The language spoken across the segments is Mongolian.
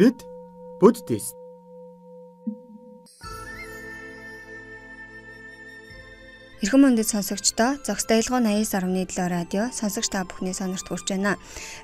Бид буддист. Эрхэм мөндөд сонсогчдоо Зогс дайлгуу 89.7 радио сонсогч та бүхний сонорт хүрч байна.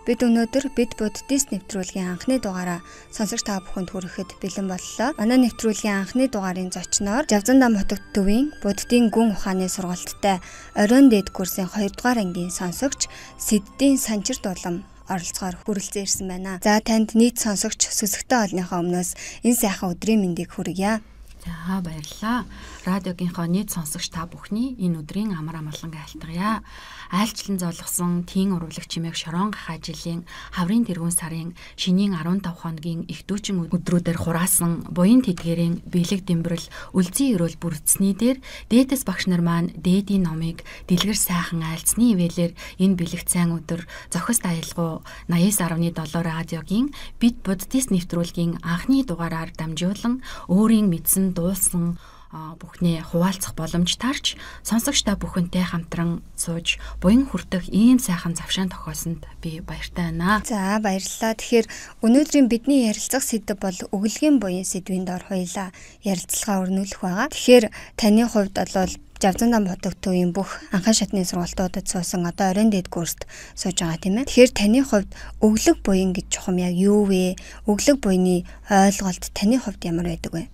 Бид өнөөдөр Бид буддист нэвтрүүлгийн анхны дугаараа сонсогч та бүхэнд хүрэхэд бэлэн боллоо. Манай нэвтрүүлгийн анхны дугаарын зочноор Жавзандам хотод төвийн буддийн гүн ухааны сургалттай оройн дээд курсын 2 дугаар ангийн сонсогч Сэддийн Санчир Дулам оролцохоор хүрэлцэн ирсэн байна. За танд нийт сонсогч сүсгтэй олныхоо өмнөөс энэ сайхан өдрийн мэндийг хүргье. За баярлалаа. Радиогийнхоо нийт сонсогч та бүхний энэ өдрийн амар амгалан айлтгая. Айлчлан золгосон тийм урвлаг чимээх шорон гахаа жилийн хаврын тэргүүн сарын шинийн 15 хоногийн их дүүчин өдрүүдээр хураасан буян тэдгэрийн бэлэг дэмбэрэл үлзий өрөөл бүрдсэний дээр дээдэс багш нар маань дээдийн номыг дэлгэр сайхан айлцны ивэлэр энэ бэлэг сайн өдөр зохист аялгау 89.7 радиогийн Бид буддист нэвтрүүлгийн анхны дугаараар дамжуулан өөрийн мэдсэн дуулсан бүхнээ хуваалцах боломж тарч сонсогч та бүхэнтэй хамтран сууж буян хүртэх ийм сайхан завшаан тохиолсонд би баяртай байна. За баярлалаа. Тэгэхээр өнөөдрийн бидний ярилцах сэдэв бол өглөгийн буян сэдвийн дор хоёлаа ярилцлага өрнүүлэх байгаа. Тэгэхээр таны хувьд бол Жавзандам хотод төвийн бүх анхан шатны сургалтуудад суусан одоо оройн дээд курст сууж байгаа тийм ээ. Тэгэхээр таны хувьд өглөг буян гэж чухам яг юу вэ? Өглөг буяны ойлголт таны хувьд ямар байдаг вэ?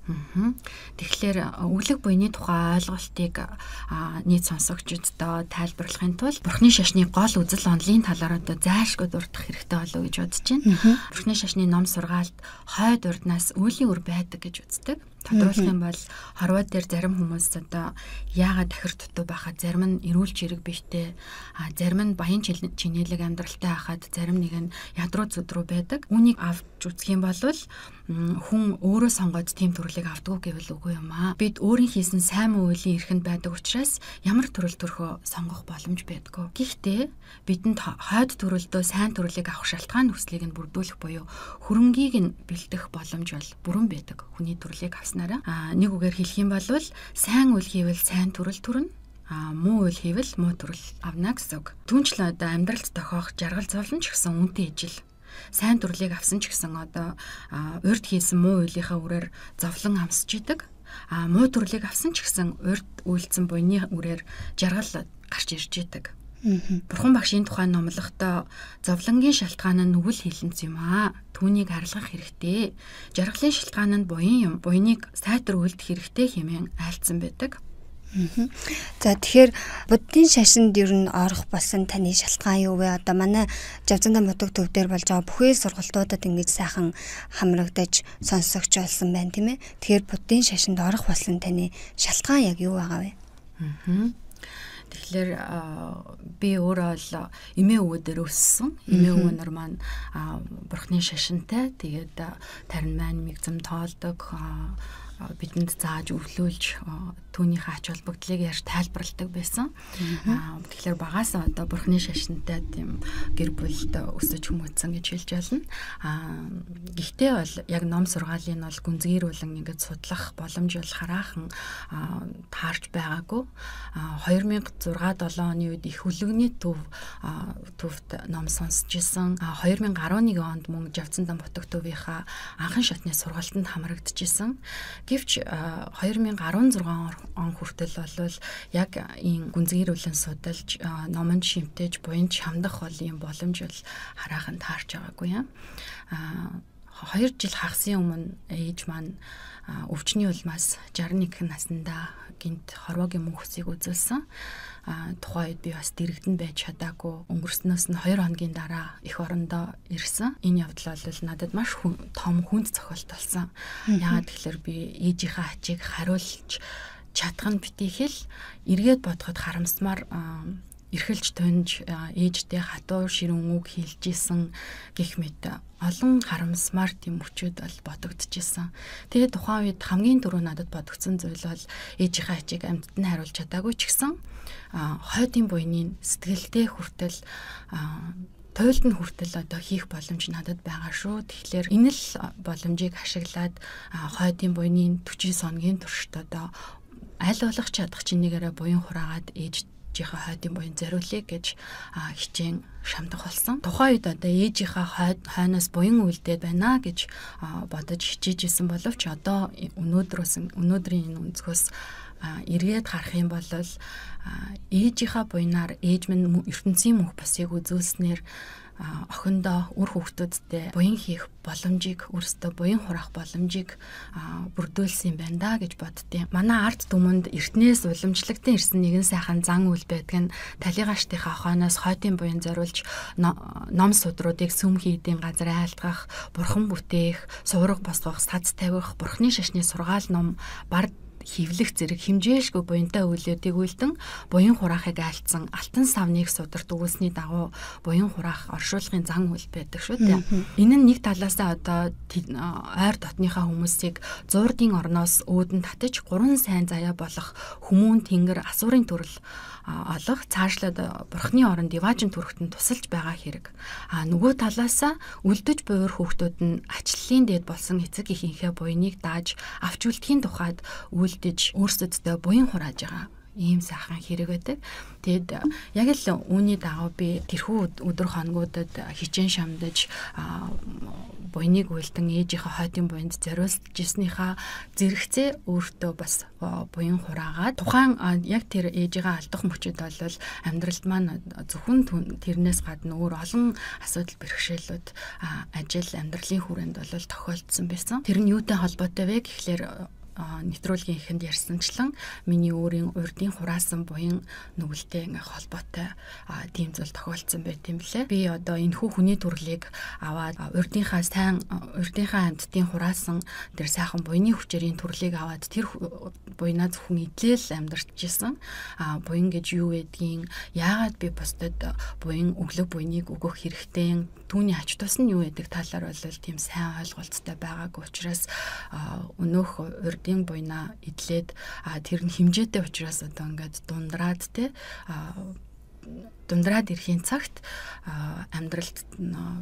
Тэгэхээр өглөг буяны тухай ойлголтыг нийт сонсогчдод тайлбарлахын тулд Бурхны шашны гол үзэл онолын талаар одоо зайлшгүй дурдах хэрэгтэй болов гэж бодож байна. Бурхны шашны ном сургаалд хойд урднаас үлийн үр байдаг гэж үздэг. Тодруулах юм бол хорвоо дээр зарим хүмүүс одоо яагаад тахир дутуу байхад зарим нь эрүүл чирэг биетэй, зарим нь баян чинээлэг амьдралтай байхад зарим нэг нь ядруу зүдрүү байдаг. Үүнийг авч үзэх юм бол хүн өөрөө сонгоод тийм төрлийг авдаггүй гэвэл үгүй юм аа. Бид өөрийн хийсэн сайн муу үйлийн эрхэнд байдаг учраас ямар төрөл төрхөө сонгох боломж байдгүй. Гэхдээ бидэнд хойд төрөлдөө сайн төрлийг авах шалтгаан нөхцөлийг нь бүрдүүлэх буюу хөрөнгийг нь бэлдэх боломж бол бүрэн байдаг. Хүний төрлийг авснараа нэг үгээр хэлэх юм бол сайн үйл хийвэл сайн төрөл төрнө. Муу үйл хийвэл муу төрөл авна гэсэн үг. Түүнчлэн одоо амьдралд тохиох жаргал зовлон ч гэсэн үнэтэй ижил. Сайн төрлийг авсан ч гэсэн одоо урд хийсэн муу үйлийнхээ үрээр зовлон амсч идэг. Муу төрлийг авсан ч гэсэн урд үйлдсэн буйны үрээр жаргал гарч ирж идэг. Бурхан багшийн тухай номлохдоо зовлонгийн шалтгаан нь нүгэл хилэнц юм аа. Түүнийг арилгах хэрэгтэй. Жаргалын шалтгаан нь буян юм. Буяныг сайтар үлдэх хэрэгтэй хэмээн айлцсан байдаг. За тэгэхээр буддийн шашинд ер нь орох болсон таны шалтгаан юу вэ? Одоо манай Жавзандам хотод төв дээр болж байгаа бүхий сургалтуудад ингэж сайхан хамрагдаж сонсогч болсон байна тийм ээ. Тэгэхээр буддийн шашинд орох болсон таны шалтгаан яг юу байгаа вэ? Тэгэхээр би өөрөө л эмээ өвөө дээр өссөн. Эмээ өвөө нар маань бурхны шашинтай. Тэгээд тарин маань мигзам тоолдог, бидэнд зааж өвлүүлж түүнийхээ ач холбогдлыг ярьж тайлбарладаг байсан. Тэгэхээр багасаа одоо бурхны шашинтай тийм гэр бүлд өсөж хүмүүжсэн гэж хэлж байна. Гэхдээ бол яг ном сургаалыг бол гүнзгийрүүлэн ингээд судлах боломж бол хараахан таарч байгаагүй. 2006 7 оны үед их хүлэгний төвд ном сонсч исэн. 2011 онд мөн Жавзандам хотод төвийнхаа анхан шатны сургалтанд хамрагдчихсэн. Гэвч 2016 он хүртэл бол яг ийм гүнзгийрүүлэн судалж номонд шимтэж буянд шамдах бол ийм боломж бол хараахан таарч байгаагүй юм. 2 жил хагасын өмнө ээж маань өвчний улмаас 61 наснда гинт хорвоогийн мөнх хүсийг үзүүлсэн. Тухайн үед би бас дэрэгдэн байж чадаагүй. Өнгөрснөөс нь 2 хоногийн дараа эх орондоо ирсэн. Энэ явдал бол надад маш том хүнд цохилт болсон. Яагаад гэхээр би ээжийнхээ ачийг хариулж чадах нь битгий хэл эргээд бодоход харамсмаар эрхэлж тунж ээжтэй хатуу ширүүн үг хэлж исэн гэх мэт олон харамсмаар тийм мөчүүд бол бодогдчихсэн. Тэгээд тухайн үед хамгийн түрүү надад бодогдсон зүйл бол ээжийнхээ ачийг амьдад нь хариулж чадаагүй ч гэсэн хойдын буйны сэтгэлдээ хүртэл туйлд нь хүртэл одоо хийх боломж надад байгаа шүү. Тэгэхээр энэ л боломжийг ашиглаад хойдын буйны 49 хоногийн туршид одоо аль болох чадах чинийгээрээ буян хураагаад ээж ээжийнхээ хойдын буян зориулъя гэж хичээн шамдах болсон. Тухайн үед одоо ээжийнхээ хойноос буян үлдээд байна гэж бодож хичээж исэн боловч одоо өнөөдрийн энэ өнцгөөс эргээд харах юм бол ээжийнхээ буянаар ээж минь ертөнцийн мөнх бусыг үзүүлснээр охиндоо үр хүүхдүүдтэй буян хийх боломжийг өөрсдөө буян хураах боломжийг бүрдүүлсэн юм байна да гэж боддیں۔ Манай ард түмэнд эртнээс уламжлагдсан ирсэн нэгэн сайхан зан үйл байдаг нь талигаштынхаа хойноос хойдын буян зориулж ном судруудыг сүм хийдийн газар айлтгах, бурхан бүтээх, суурга босгох, сац тавих, бурхны шашны сургаал ном бар хевлэх зэрэг хэмжээшгүй буянтай үйлүүдийг үйлдэн буян хураахыг айлтсан алтан савныг сударт өгүүлсний дагуу буян хураах оршуулгын зан үйл байдаг шүү дээ. Энэ нь нэг талаасаа одоо ойр дотныхаа хүмүүсийг зуурдын орноос үүдэн татаж гурван сайн заяа болох хүмүүн тэнгэр асуурын төрөл олох цаашлаад бурхны оронд диваажин төрөхтөн тусалж байгаа хэрэг. А нөгөө талаасаа үлдэж буйвар хүүхдүүд нь ачлалын дээд болсон эцэг эхийнхээ буяныг дааж авч үлдэхийн тухайд үлдэж өөрсөддөө буян хурааж байгаа ийм сайхан хэрэг байдаг. Тэгэд яг л үүний дагуу би тэрхүү өдөр хоногудад хичээн шамдаж буяныг үлдэн ээжийнхээ хойдын буянд зориулж ирснийхаа зэрэгцээ өөртөө бас буян хураагаад тухайн яг тэр ээжигээ алдах мөчөд бол амьдралд маань зөвхөн тэрнээс гадна өөр олон асуудал бэрхшээлүүд ажил амьдралын хүрээнд бол тохиолдсон байсан. Тэр нь юутай холбоотой вэ гэхлээр нэвтрүүлгийн эхэнд ярьсанчлан миний өөрийн урдын хураасан буян нүгэлтэй ингээ холбоотой тийм зүйл тохиолдсон байт юм лээ. Би одоо энэхүү хүний төрлийг аваад урдынхаа сайн урдынхаа амьтдын хураасан тэр сайхан буяны хүчээр энэ төрлийг аваад тэр буянаа зөвхөн идлээл амьдарч исэн. Буян гэж юу байдгийг, яагаад би бусдад буян өглөг буяныг өгөх хэрэгтэй, түүний ач тус нь юу гэдэг талаар бол тийм сайн ойлголттой байгаагүй учраас өнөөх урдын буянаа идлээд тэр нь хэмжээтэй учраас одоо ингээд дундраад те дундраад ирэхийн цагт амьдралд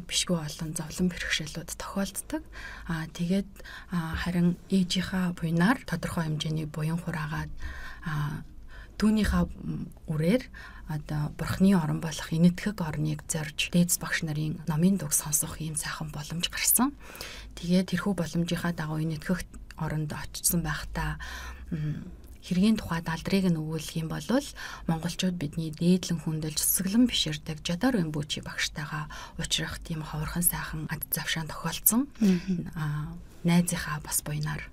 бишгүй олон зовлон бэрхшээлүүд тохиолддог. Тэгээд харин ээжийнхаа буянаар тодорхой хэмжээний буян хураагаад түүнийхээ үрээр одоо бурхны орон болох энэтхэг орныг зорж дээдс багш нарын номын дуг сонсох ийм сайхан боломж гарсан. Тэгээд тэрхүү боломжийнхаа дагуу энэтхэг оронд очсон байхдаа хэргийн тухай далдрыг нь өгүүлэх юм бол монголчууд бидний дээдлэн хүндэлж цэцэглэн биширдэг Жадор Өмбүүчи багштайгаа уулзрах тийм ховорхон сайхан ад завшаан тохиолдсон. Найзынхаа бас буянаар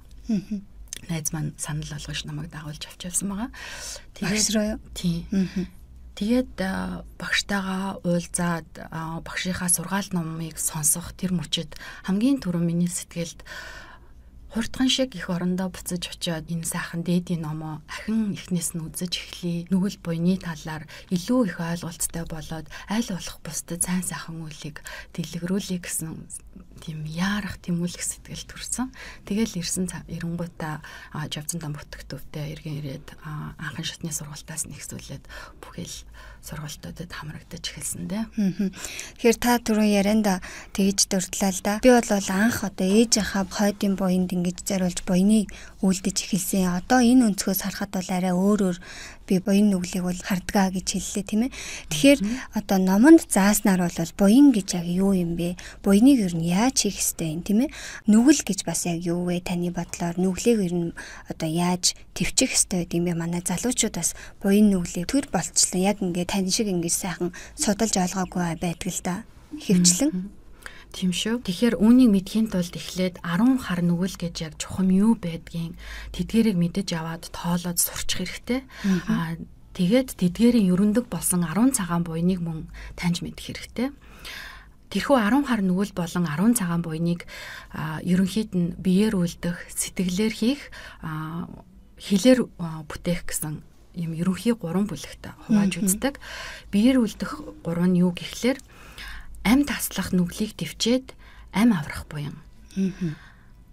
найз маань санал болгож намайг дагуулж авч явсан байгаа. Тэгээд тийм. Тэгээд багштайгаа уулзаад багшийнхаа сургаал номыг сонсох тэр мөчид хамгийн түрүү миний сэтгэлд хурдхан шиг их орондоо буцаж очиод энэ сайхан дээдийн номоо ахин эхнээс нь үзэж эхлэе. Нүгэл буйны талаар илүү их ойлголттой болоод аль болох бусдад сайн сайхан үйлийг дэлгэрүүлэе гэсэн тийм яарах тэмүүлэх сэтгэл төрсөн. Тэгэл ирсэн эренгуутаа Жавзан дам бүтгэтөвтэй эргэн ирээд анхан шатны сургалтаас нэгсүүлээд бүхэл сургалтуудад хамрагдаж эхэлсэн дээ. Тэгэхээр та түрүү ярианда тэгж дурдлаа л да. Би бол анх одоо ээжийнхаа хойдын буянд ингэж зориулж буяныг үлдэж эхэлсэн. Одоо энэ өнцгөөс харахад бол арай өөрөөр би буян нүглийг бол хардгаа гэж хэллээ тийм ээ. Тэгэхээр одоо номонд зааснаар бол буян гэж яг юу юм бэ? Буяныг ер нь яаж хийх ёстой юм тийм ээ? Нүгэл гэж бас яг юу вэ? Таны бодлоор нүглийг ер нь одоо яаж төвчих ёстой гэдэг юм бэ? Манай залуучууд бас буян нүглийг төр болцлон яг ингээд тань шиг ингэж сайхан судалж ойлгоогүй байдаг л да. Хөвчлэн. Тийм шүү. Тэгэхээр үүнийг мэдхийн тулд эхлээд 10 хар нүгэл гэж яг чухам юу байдгийг тэдгэрийг мэдэж аваад тоолоод сурчих хэрэгтэй. Тэгээд тэдгэрийн ерөндөг болсон 10 цагаан буйныг мөн таньж мэдэх хэрэгтэй. Тэрхүү 10 хар нүгэл болон 10 цагаан буйныг ерөнхийд нь биеэр үлдэх, сэтгэлээр хийх, хэлээр бүтээх гэсэн юм ерөнхий 3 бүлэгт хувааж үздэг. Биеэр үлдэх 3 нь юу гэхлээр ам таслах нүглийг төвчээд ам аврах буян.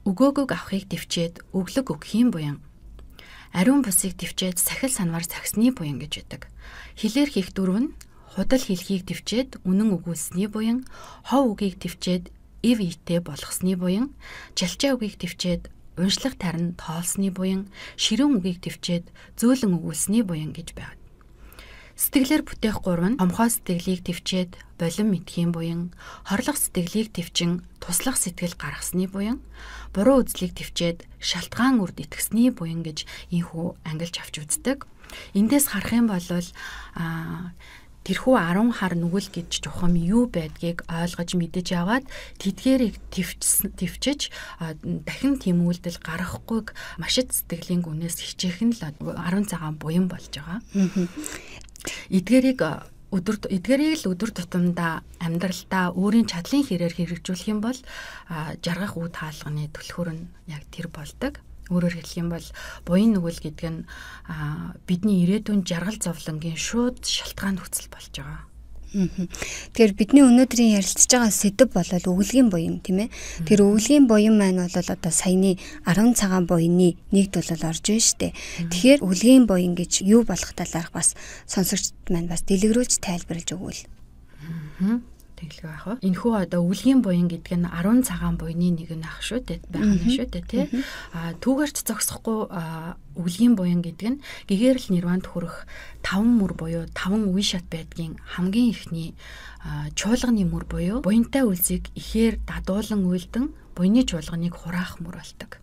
Өгөөгөөг авахыг төвчээд өглөг өгөхийн буян. Ариун бусыг төвчээд сахил санвар сахисны буян гэж байдаг. Хилээр хийх дөрөв нь худал хэлхийг төвчээд үнэн өгүүлсний буян, хов үгийг төвчээд ив итэй болгосны буян, чалчаа үгийг төвчээд уншлах тарин тоолсны буян, ширүүн үгийг төвчээд зөөлөн өгүүлсний буян гэж байна. Сэтгэлээр бүтээх гурав нь хомхой сэтгэлийг төвчээд болон мэдхийн буян, хорлох сэтгэлийг төвчин туслах сэтгэл гаргасны буян, буруу үзлийг төвчээд шалтгаан үрд итгэсний буян гэж ийхүү ангилж авч үздэг. Эндээс харах юм бол тэрхүү 10 хар нүгэл гэж чухам юу байдгийг ойлгож мэдэж аваад тэдгээрийг төвчж дахин тийм үйлдэл гаргахгүйг маш их сэтгэлийн гүнээс хичээх нь л 10 цагаан буян болж байгаа. Эдгээрийг л өдөр тутамдаа амьдралдаа өөрийн чадлын хэрээр хэрэгжүүлэх юм бол жаргах үе таалганы түлхүүр нь яг тэр болдог. Өөрөөр хэлэх юм бол буян нүгэл гэдэг нь бидний ирээдүйн жаргал зовлонгийн шууд шалтгаан нөхцөл болж байгаа. Тэгэхээр бидний өнөөдрийн ярилцж байгаа сэдэв бол өвлөгийн буян, тийм ээ. Тэр өвлөгийн буян маань бол одоо саяны 10 цагаан буяны нэгд бол орж байна шүү дээ. Тэгэхээр өвлөгийн буян гэж юу болох талаарх бас сонсогчд маань бас дэлгэрүүлж тайлбарлаж өгвөл. Тэглэг байх уу. Энэхүү одоо өвлөгийн буян гэдэг нь 10 цагаан буяны нэг нь ах шүү дээ, байх нь шүү дээ, тий. Түүгээрч зогсохгүй өвлөгийн буян гэдэг нь гэгэрэл нирванд хүрэх 5 мөр буюу 5 үе шат байдгийн хамгийн эхний чуулганы мөр буюу буянтай үлзийг ихээр дадуулан уйлдан буяны чуулганыг хураах мөр болдог.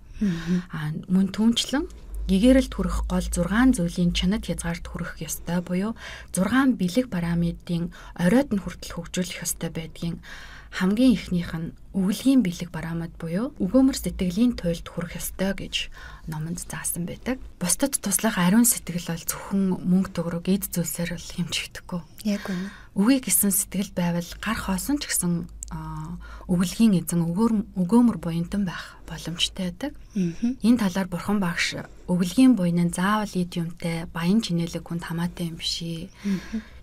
Мөн түнчлэн гэгэрэлд хүрэх гол 6 зүйлийн чанад хязгаарт хүрэх ёстой буюу 6 бэлэг параметрын оройд нь хүртэл хөгжүүлэх ёстой байдгийн хамгийн эхнийх нь өвлөгийн бэлэг параметр буюу өгөөмөр сэтгэлийн туйлд хүрэх ёстой гэж номонд заасан байдаг. Бусдад туслах ариун сэтгэл бол зөвхөн мөнгө төгрөг эд зүйлсээр бол хэмжигдэхгүй. Яг үнэ. Үгүй гэсэн сэтгэл байвал гар хоосон ч гэсэн өвлөгийн эзэн өгөөмөр буянтан байх боломжтой байдаг. Энэ талаар бурхан багш өвлөгийн буян нь заавал эд юмтай баян чинэлэг хүнд хамаатай юм биш ээ.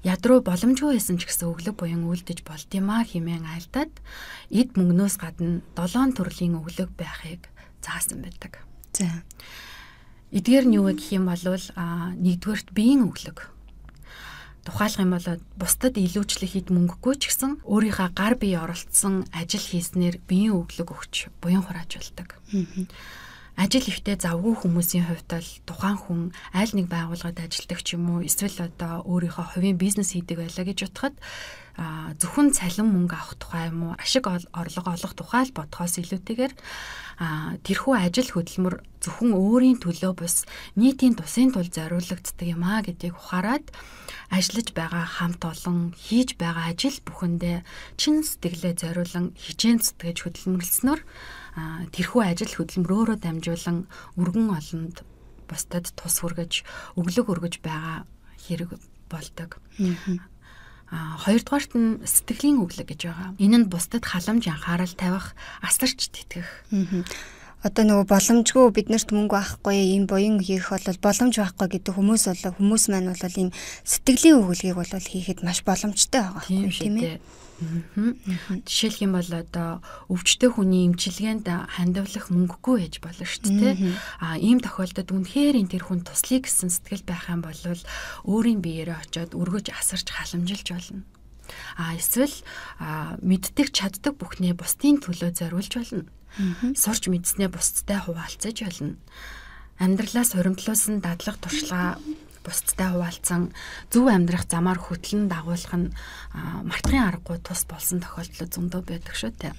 Ядруу боломжгүй байсан ч гэсэн өглөг буян үлдэж болд юм а хэмээн айлдаад эд мөнгнөөс гадна 7 төрлийн өглөг байхыг заасан байдаг. За. Эдгээр нь юу вэ гэх юм бол нэгдүгээрт биеийн өглөг. Тухайлах юм бол бусдад илүүчлэх хэд мөнгөгүй ч гэсэн өөрийнхөө гар бие оролцсон ажил хийснээр биеийн өглөг өгч буян хурааж болдог. Ажил ихтэй завгүй хүмүүсийн хувьд бол тухайн хүн аль нэг байгууллагад ажилладаг ч юм уу эсвэл одоо өөрийнхөө хувийн бизнес хийдэг байлаа гэж бодоход зөвхөн цалин мөнгө авах тухай юм уу ашиг орлого олох тухай л бодхоос илүүтэйгээр тэрхүү ажил хөдөлмөр зөвхөн өөрийн төлөө бус нийтийн тусын тул зориулагддаг юм а гэдгийг ухаарад ажиллаж байгаа хамт олон хийж байгаа ажил бүхэндээ чин сэтгэлээ зориулан хичээн зүтгэж хөдөлмөрлснөөр тэрхүү ажил хөдөлмөрөөрөө дамжуулан өргөн олонд бусдад тус хүргэж өглөг өргөж байгаа хэрэг болдог. Хоёрдугаарт нь сэтгэлийн өглөг гэж байгаа. Энэ нь бусдад халамж анхаарал тавих, асарч тэтгэх. Одоо нөгөө боломжгүй биднэрт мөнгө байхгүй, ийм буян хийх бол боломж байхгүй гэдэг хүмүүс маань бол ийм сэтгэлийн өглөгийг бол хийхэд маш боломжтой байгаа байхгүй, тийм ээ. Жишээлх юм бол одоо өвчтөе хүний эмчилгээнд хандивлах мөнгөгүй байж болно шүү дээ. Ийм тохиолдолд үнэхээр энэ тэр хүн туслая гэсэн сэтгэл байх юм бол өөрийн биеэрээ очиод өргөж асарч халамжилж болно. Эсвэл мэддэг чаддаг бүхнээ бусдын төлөө зориулж болно. Сурч мэдснээ бусдтай хуваалцаж болно. Амьдралаас хуримтлуулсан дадлаг туршлага бусдтай хуваалцсан зөв амьдрах замаар хөтлөн дагуулах нь мартахын аргагүй тус болсон тохиолдол зөндөө байдаг шүү дээ.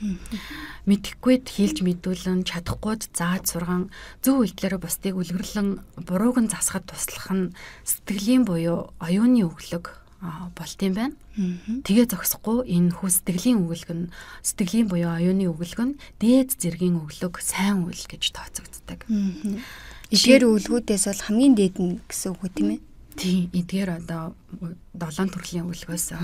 Мэдэхгүйд хийлж мэдүүлэн, чадахгүйд зааж сурган, зөв үйлдэлээр бусдыг үлгэрлэн бурууг нь засахад туслах нь сэтгэлийн буюу оюуны өглөг болт юм байна. Тэгээ зогсохгүй энэ хүү сэтгэлийн өглөг нь сэтгэлийн буюу оюуны өглөг нь дээд зэргийн өглөг, сайн үйл гэж тооцогддог. Эдгээр өвлгүүдээс бол хамгийн дээд нь гэсэн үг үү, тийм ээ? Тийм, эдгээр одоо 7 төрлийн өвлгөөс.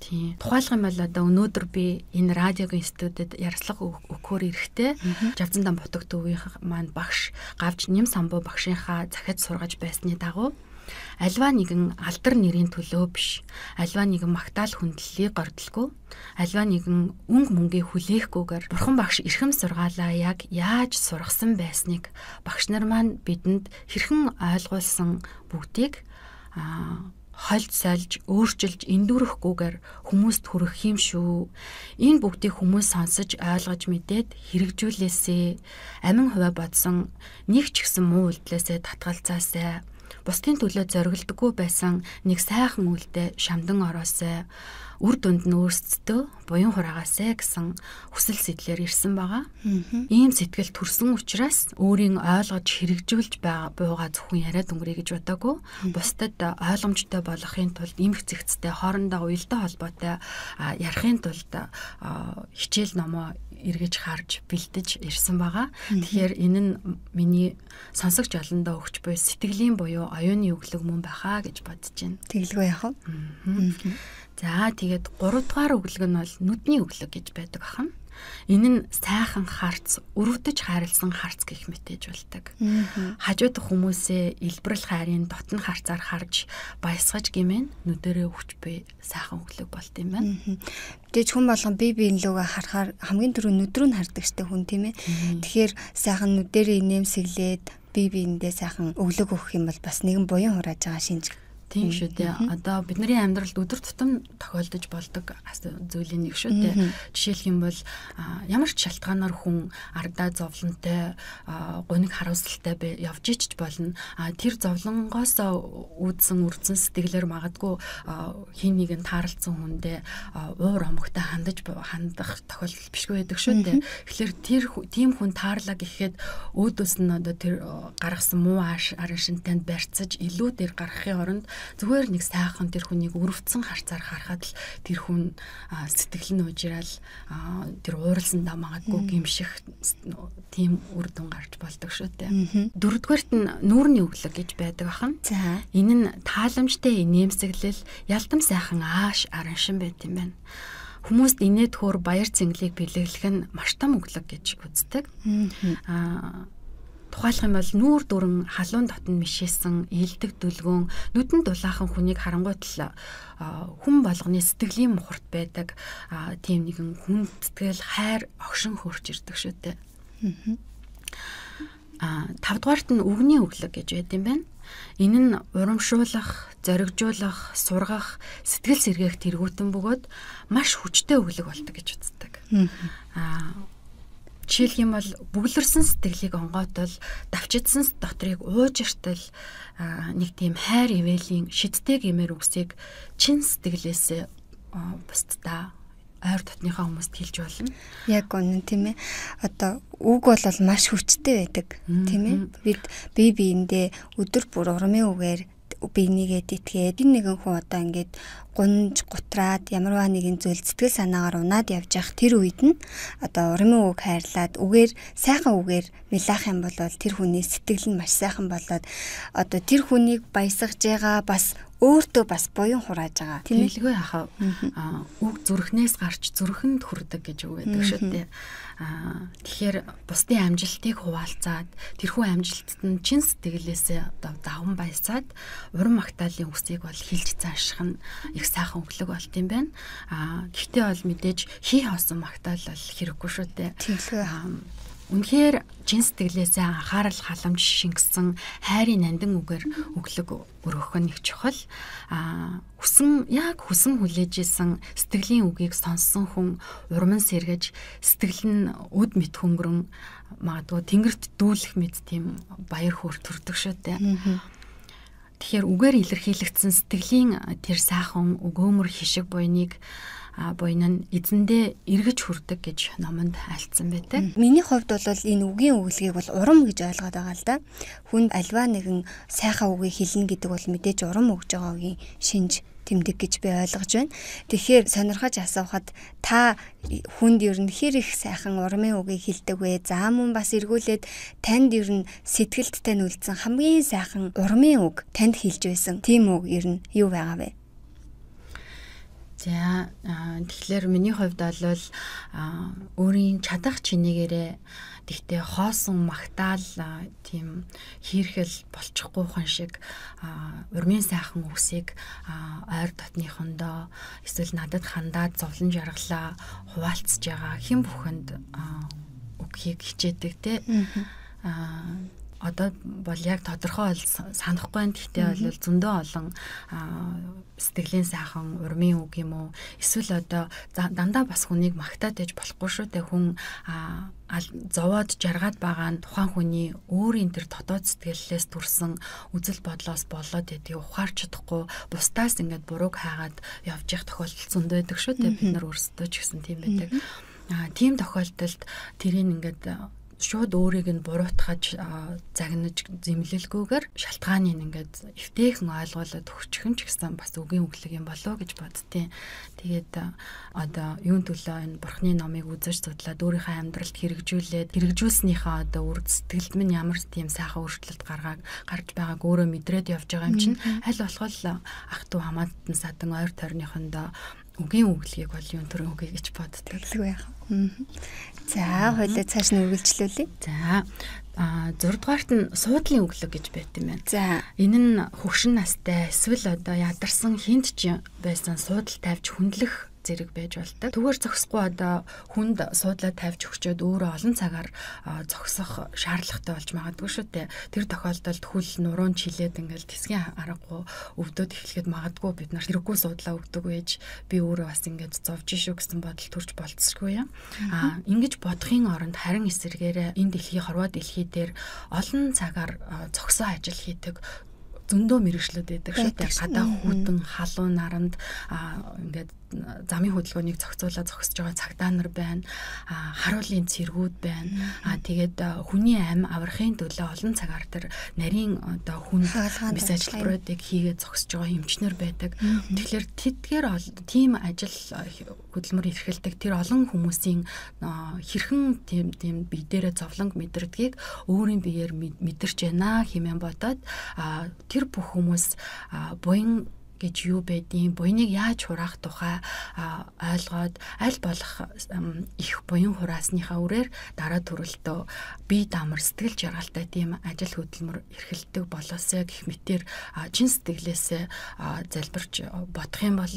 Тийм. Тухайлах юм бол одоо өнөөдөр би энэ радиогийн студид ярилцлага өгөхөөр эрэхтэй Жавзандан Бутаг төвийн маань багш Гавж Нэм самбуу багшийнхаа захид сургаж байсны дагуу альва нэгэн алдар нэрийн төлөө биш, альва нэгэн магтаал хүндлэлийг гордлгүй, альва нэгэн өнгө мөнгийг хүлээхгүйгээр бурхан багш эрхэм сургаалаа яг яаж сургасан байсныг багш нар маань бидэнд хэрхэн ойлгуулсан бүгдийг хольж сольж, өөрчилж, эндүүрэхгүйгээр хүмүүст хүргэх юм шүү. Энэ бүгдийг хүмүүс сонсож, ойлгож мэдээд хэрэгжүүлээсэй. Амин хувиа бодсон нэг ч гэсэн муу үйлдэлээсээ татгалзаасай. Бусдын төлөө зоригддоггүй байсан нэг сайхан үлдээ шамдан ороосай, үр дүнд нь өөрсдөө буян хураагаасай гэсэн хүсэл сэтлэр ирсэн байгаа. Ийм сэтгэл төрсөн учраас өөрийн ойлгож хэрэгжүүлж байгаа зөвхөн яриад өнгөрье гэж бодоагүй. Бусдад ойлгомжтой болохын тулд эмх зэгцтэй хоорондоо уялдаа холбоотой ярихын тулд хичээл номоо эргэж харж бэлдэж ирсэн байгаа. Тэгэхээр энэ нь миний сонсогч олондоо өгч буй сэтгэлийн буюу оюуны өглөг мөн байхаа гэж бодож байна. Тэгэлгүй яах вэ? За тэгээд 3 дугаар өглөг нь бол нүдний өглөг гэж байдаг ахна. Энэ нь сайхан харц, өрөвдөж хайрлсан харц гэх мэтэж болдог. Хажууд хүмүүсээ илбрэл хайрын дотн харцаар харж баясгаж гимэн нүдэрээ өгч буй сайхан өглөг болд юм байна. Мэдээж хүн болгон бие биен лүүгээ харахаар хамгийн түрүү нүд рүү нь хардаг штэ хүн, тийм ээ. Тэгэхээр сайхан нүдэрээ инээмсэглээд бие биендээ сайхан өглөг өгөх юм бол бас нэгэн буян хурааж байгаа шинж. Тийм шүү дээ. Одоо бидний амьдралд өдөр тутам тохиолдож болдог зүйлийн нэг шүү дээ. Жишээлх юм бол ямар ч шалтгаанаар хүн ардаа зовлонтой, гуниг харуулсалтай явж ичж болно. Тэр зовлонгоос үүдсэн үрдсэн сэтгэлээр магадгүй хин нэгэн таарлцсан хүндээ уур омогтой хандах тохиолдол бишгүй байдаг шүү дээ. Тэгэхээр тэр тийм хүн таарлаа гэхэд өөдөөс нь одоо тэр гаргасан муу араншинтай барьцаж илүү дээр гаргахын оронд зүгээр нэг сайхан тэр хүнийг өрөвдсөн харцаар харахад л тэр хүн сэтгэл нь уужраал тэр ууралсандаа магадгүй гимших тийм үр дүн гарч болдог шүү дээ. Дөрөвдүгээрт нь нүүрний өглөг гэж байдаг ахна. Энэ нь тааламжтай инээмсэглэл, ялдам сайхан ааш араншин байт юм байна. Хүмүүст инээд хөөр баяр цэнгэлийг бэлэглэх нь маш том өглөг гэж үздэг. Тухайлах юм бол нүүр дүрэн халуун дотн мишээсэн илдэг дүлгөөн нүдэн дулаахан хүнийг харангуут л хүн болгоны сэтгэлийн мухарт байдаг тийм нэгэн хүндэтгэл хайр огшин хөөрч ирдэг шүү дээ. Тавдугаарт нь үгний өглөг гэж байд юм байна. Энэ нь урамшуулах, зоригжуулах, сургах, сэтгэл сэргээх тэргүүтэн бөгөөд маш хүчтэй өглөг болдог гэж үздэг. Жишээлх юм бол бүглэрсэн сэтгэлийг онгоотол, давчидсан дотрыг уужиртал нэг тийм хайр ивэлийн шидтэй гэмээр үгсийг чин сэтгэлээсээ бусдаа ойр дотныхоо хүмүүст хэлж болно. Яг үнэн, тийм ээ. Одоо үг бол маш хүчтэй байдаг, тийм ээ. Бид бие биендээ өдөр бүр урмын үгээр биенийгээ тэтгээд энэ нэгэн хүн одоо ингээд гунж гутраад ямарваа нэгэн зүйл сэтгэл санаагаар унаад явж явах тэр үед нь одоо урмын үг хайрлаад үгээр сайхан үгээр милаах юм бол тэр хүний сэтгэл нь маш сайхан болоод одоо тэр хүнийг баясгаж байгаа бас өөртөө бас буян хурааж байгаа, тийм ээ. Тэгэлгүй яхав. Үг зүрхнээс гарч зүрхэнд хүрдэг гэж үг байдаг шүү дээ. Тэгэхээр бусдын амжилтыг хуваалцаад тэрхүү амжилтад нь чин сэтгэлээсээ одоо даван баясаад уран магтаалын үгсийг бол хэлж зааших нь их сайхан өглөг болт юм байна. Гэхдээ бол мэдээж хий хоосон магтаал бол хэрэггүй шүү дээ. Тэгэлгүй. Үнэхээр чин сэтгэлээсээ анхаарал халамж шингэсэн хайрын нандин үгээр өглөг өргөх нь их чухал. Хүсэн яг хүсэн хүлээж исэн сэтгэлийн үгийг сонссон хүн урман сэргэж сэтгэл нь өд мэт хөнгөрөн магадгүй тэнгэрт дүүлэх мэт тийм баяр хөөр төрдөг шүү дээ. Тэгэхээр үгээр илэрхийлэгдсэн сэтгэлийн тэр сайхан өгөөмөр хишиг буйныг буян нь эзэндээ эргэж хүрдэг гэж номонд альцсан байдаг. Миний хувьд бол энэ үгийн өглөгийг бол урам гэж ойлгоод байгаа л да. Хүнд альва нэгэн сайхан үгийг хэлнэ гэдэг бол мэдээж урам өгж байгаа үгийн шинж тэмдэг гэж би ойлгож байна. Тэгэхээр сонирхож асуухад та хүнд ер нь хэр их сайхан урмын үгийг хэлдэг вэ? За мөн бас эргүүлээд танд ер нь сэтгэлд тань үлдсэн хамгийн сайхан урмын үг танд хэлж байсан тийм үг ер нь юу байгаа вэ? За тэгэхээр миний хувьд бол өөрийн чадах чинээгээрээ тэгтээ хоосон магтаал тийм хийрхэл болчихгүйхэн шиг урмын сайхан үгсийг ойр дотныхондоо эсвэл надад хандаад зовлон жаргалаа хуваалцж байгаа хэн бүхэнд үгхийг хичээдэг те. Одоо бол яг тодорхой бол санахгүй байна. Гэхдээ бол зөндөө олон сэтгэлийн сайхан урмын үг юм уу? Эсвэл одоо дандаа бас хүнийг магтаад байж болохгүй шүү дээ. Хүн зовоод жаргаад байгаа нь тухайн хүний өөрийн тэр дотоод сэтгэлээс төрсэн үзэл бодлоос болоод байдгийг ухаарч чадахгүй бусдаас ингээд бурууг хайгаад явж явах тохиолдол зөндөө байдаг шүү дээ. Бид нар өөрсдөө ч гэсэн тийм байдаг. Тийм тохиолдолд тэрийг ингээд шууд өөрийг нь буруутгаж загнаж зэмлэлгүйгээр шалтгааныг ингээд эвтэйхэн ойлгуулад өгчих юм ч гэсэн бас үгийн өглөг юм болоо гэж боддیں۔ Тэгээд одоо юун төлөө энэ бурхны номыг үзэж судлаад өөрийнхөө амьдралд хэрэгжүүлээд хэрэгжүүлснийхээ одоо үр сэтгэлд минь ямар тийм сайхан өөрчлөлт гарч байгааг өөрөө мэдрээд явж байгаа юм чинь аль болох ах トゥ хамаатан садан ойр тойрныхондоо үгийн өглөгийг бол юун төрийн үгүй гэж боддог. Тэглгүй яах. За, хоёлаа цааш нь үргэлжлүүлье. За, 6 дугаарт нь суудлын өглөг гэж байт юм байна. За, энэ нь хөгшин настай эсвэл одоо ядарсан хинт ч байсан суудал тавьж хүндлэх зэрэг байж болдог. Түгээр зогсохгүй одоо хүнд суудлаа тавьж өгчөөд өөрөө олон цагаар зогсох шаардлагатай болж магадгүй шүү дээ. Тэр тохиолдолд хөл нуруун чилээд ингээл тэсгийн аргагүй өвдөд эхлэхэд магадгүй бид нар хэрэггүй суудлаа өгдөг байж би өөрөө бас ингээд зовж шүү гэсэн бодол төрж болцсогүй юм. Ингэж бодохын оронд харин эсэргээрээ энэ дэлхий хорвоо дэлхий дээр олон цагаар зогсоо ажил хийдэг зөндөө мэрэгчлүүд байдаг шүү дээ. Гадаа хүтэн, халуун наранд ингээд замын хөдөлгөөнийг зохицуулаад зогсож байгаа цагдаа нар байна. Харуулын цэргүүд байна. Тэгээд хүний амь аврахын төлөө олон цагаар тэр нарийн одоо хүн бис ажилбаруудыг хийгээд зогсож байгаа эмчнэр байдаг. Тэгэхээр тэдгээр тийм ажил хөдөлмөр эрхэлдэг тэр олон хүмүүсийн хэрхэн тийм бие дээрээ зовлонг мэдэрдгийг өөрийн биеэр мэдэрч байна хэмээн бодоод тэр бүх хүмүүс буян гэж юу байдیں، буяныг яаж хураах тухай ойлгоод аль болох их буян хураасныхаа үрээр дараа төрөлтөө бие дамар сэтгэл жаргалтай тийм ажил хөдөлмөр эрхэлдэг болоосой гэх мэтэр чин сэтгэлээсээ залбирч бодох юм бол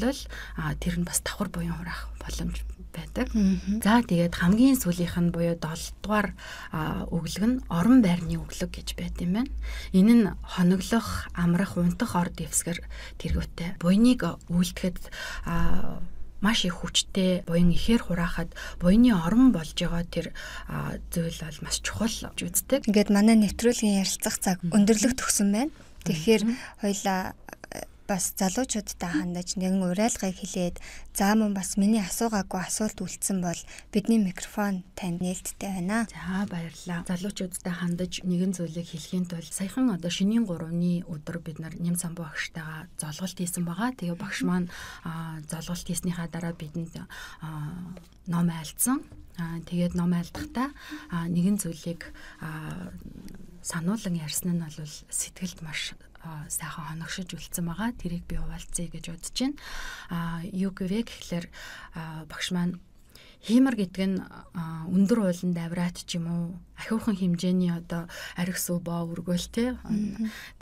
тэр нь бас давхар буян хураах боломж байдаг. За тэгээд хамгийн сүүлийнх нь буюу 7 дугаар өглөг нь орон байрны өглөг гэж байт юм байна. Энэ нь хоноглох, амрах, унтах ор дэвсгэр тэргүүтэй. Буяныг үйлдэхэд маш их хүчтэй буян ихээр хураахад буяны орон болж байгаа тэр зүйл бол маш чухал гэж үздэг. Ингээд манай нэвтрүүлгийн ярилцах цаг өндөрлөх төгсөн байна. Тэгэхээр хоёлаа бас залуучуудтай хандаж нэгэн уриалгыг хэлээд за мөн бас миний асуугаагүй асуулт үлдсэн бол бидний микрофон танд нээлттэй байна. За баярлалаа. Залуучуудтай хандаж нэгэн зүйлийг хэлэхийн тулд саяхан одоо шинийн 3-ны өдөр бид нар Нэм самбуу багштайгаа золголт хийсэн байгаа. Тэгээ багш маань золголт хийснийхаа дараа бидэнд ном айлдсан. Тэгээд ном айлдахдаа нэгэн зүйлийг сануулan ярьсан нь бол сэтгэлд маш сайхан хоногшиж үлдсэн байгаа. Тэрийг би хуваалцъя гэж бодож байна. Юу гэвэ гэхлээр багш маань хиймэр гэдэг нь өндөр ууланд авират ч юм уу ахиухан хэмжээний одоо архи сүү боо өргөөл те.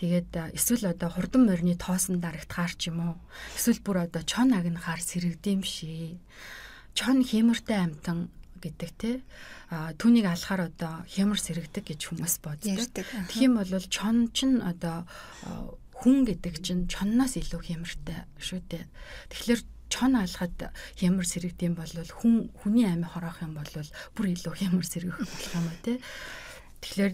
Тэгээд эсвэл одоо хурдан морины тоосон дарагтахаар ч юм уу эсвэл бүр одоо чон агнахаар сэрэгдэм шээ. Чон хиймэртэй амьтан гэдэг те. Түүнийг алахаар одоо хямар сэрэгдэг гэж хүмүүс боддог. Тэгэх юм бол чон чинь одоо хүн гэдэг чинь чонноос илүү хямартай шүү дээ. Тэгэхээр чон алахад хямар сэрэгдэм бол хүний амь хороох юм бол бүр илүү хямар сэргэх болох юм а те. Тэгэхээр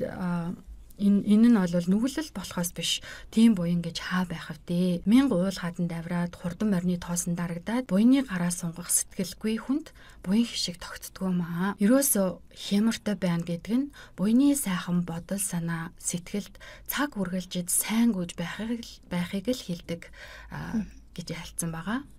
Энэ нь бол нүгэлэл болохоос биш тийм буян гэж хаа байх вдээ. Мянга уул хаданд авираад хурдан морины тоосон дарагдаад буяны гараа сунгах сэтгэлгүй хүнд буян хишиг тогтдгоо маа. Ерөөсөө хямартай байна гэдэг нь буяны сайхан бодол санаа сэтгэлд цаг үргэлжид сайн гүйж байхыг л хэлдэг гэж айлцсан байгаа.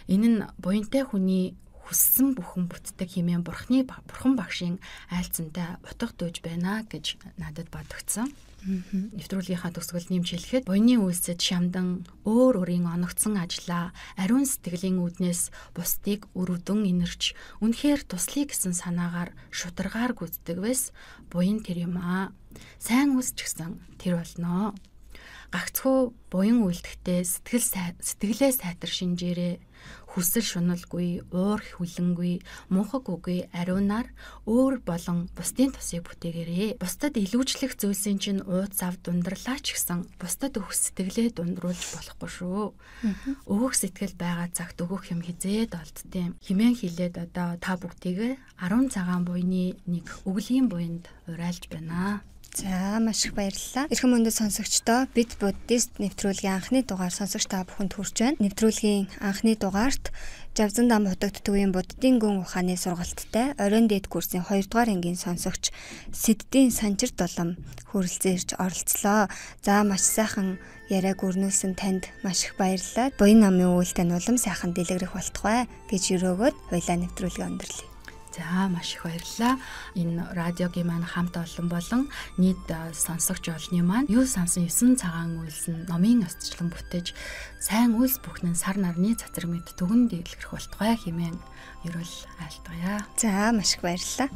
Энэ нь буянтай хүний хүссэн бүхэн бүтдэг хэмээн бурхан багшийн айлцсантай утга дүүж байна гэж надад бодогдсон. Нэвтрүүлгийнхаа төгсгөл нэмж хэлэхэд буяны үйлсэд шамдан өөр өөрийн оногдсон ажлаа ариун сэтгэлийн үүднээс бусдыг өрөвдөн инэрч үнэхээр туслая гэсэн санаагаар шударгаар гүйцэтгэв байс буян тэр юм аа. Сайн үйлс ч гэсэн тэр болно. Гагцхүү буян үйлдэхдээ сэтгэлээ сайтар шинжээрээ. Хүсэл шуналгүй, уур хүлэнгүй, мунхаг үгүй ариунаар өөр болон бусдын тусыг бүтээгээрэй. Бусдад илүүчлэх зүйлсийн чинь ууц зав дундарлаа ч гэсэн бусдад өгөх сэтгэлээ дундруулж болохгүй шүү. Өгөх сэтгэл байгаа цагт өгөх юм хизээд олддیں۔ Химэн хилээд одоо та бүгдийг 10 цагаан буйны нэг өглийн буянд уриалж байна. За маш их баярлалаа. Эрхэм мөндөд сонсогчдоо бид буддист нэвтрүүлгийн анхны дугаар сонсогч та бүхэнд хүрч байна. Нэвтрүүлгийн анхны дугаарт Жавзан дам хотогт төвийн буддийн гүн ухааны сургалттай оройн дээд курсын 2 дугаар ангийн сонсогч Сэддийн Санчир Дулам хүрэлцэн ирж оролцлоо. За маш сайхан яриаг өрнүүлсэн танд маш их баярлалаа. Буян намын үйл тань улам сайхан дэлгэрэх болтугай гэж өрөөгөөд хоёлаа нэвтрүүлгээ өндөрлөе. За маш их баярлалаа. Энэ радиогийн маань хамт олон болон нийт сонсогч олны маань юу сансан 9 цагаан үйлс нь номын ёсчлон бүтээж сайн үйлс бүхэн сар нарны цацраг мэд түгэн дэлгэрэх болтугай хэмээн ерөөл айлтгая. За маш их баярлалаа.